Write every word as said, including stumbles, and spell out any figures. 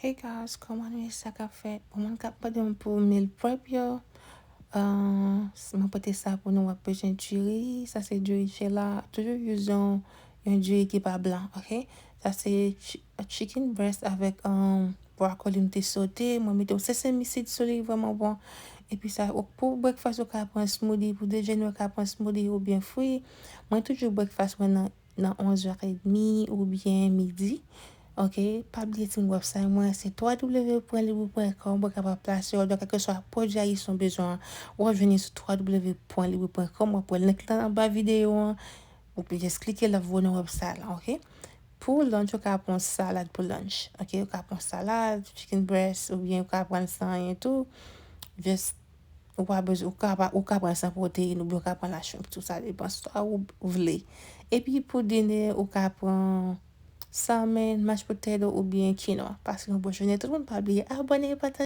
Hey guys, kòman nou ye, sa k ap fèt? Pou moun k ap mande m pou meal prep yo, uh, mwen pote sa pou nou, w ap bezwen diri, sa se diri Shella, toujou use yon, yon diri ki pa blan, ok? Sa se chi- chicken breast avèk um, brocoli m te sote, mwen mete yon sensenmisid sou li, vrèman bon. Epi sa, ou- pou breakfast ou ka pran smoothie, pou dejene ou ka pran smoothie oubyen fwi. Mwen toujou breakfast mwen nan nan onz è edmi oubyen midi. Ok, pa bliye timoun website mwen, se w w w pwen libri pwen kòm, ou kapab plase òdè kèlkeswa pwodui ayisyen w bezwen an. W ap jwenn li sou w w w pwen libri pwen kòm, w ap wè link lan anba videyo an. Ou just klike l ap voye w nan website lan, ok? Pou lunch, ou ka pran salad pou lunch, ok? Ou ka pran salad, chicken breast, oubyen ou ka pran l san anyen tou. Just ou pa bezwen, ou ka pa, ou ka pran san pwoteyin oubyen ou ka pran la shrimp tou, sa depan sa ou vle. Epi pou dinè, ou ka pran salmon, mashed potato oubyen kinwa. Pase yon bon jounen tout moun, pa bliye abòne, pataje.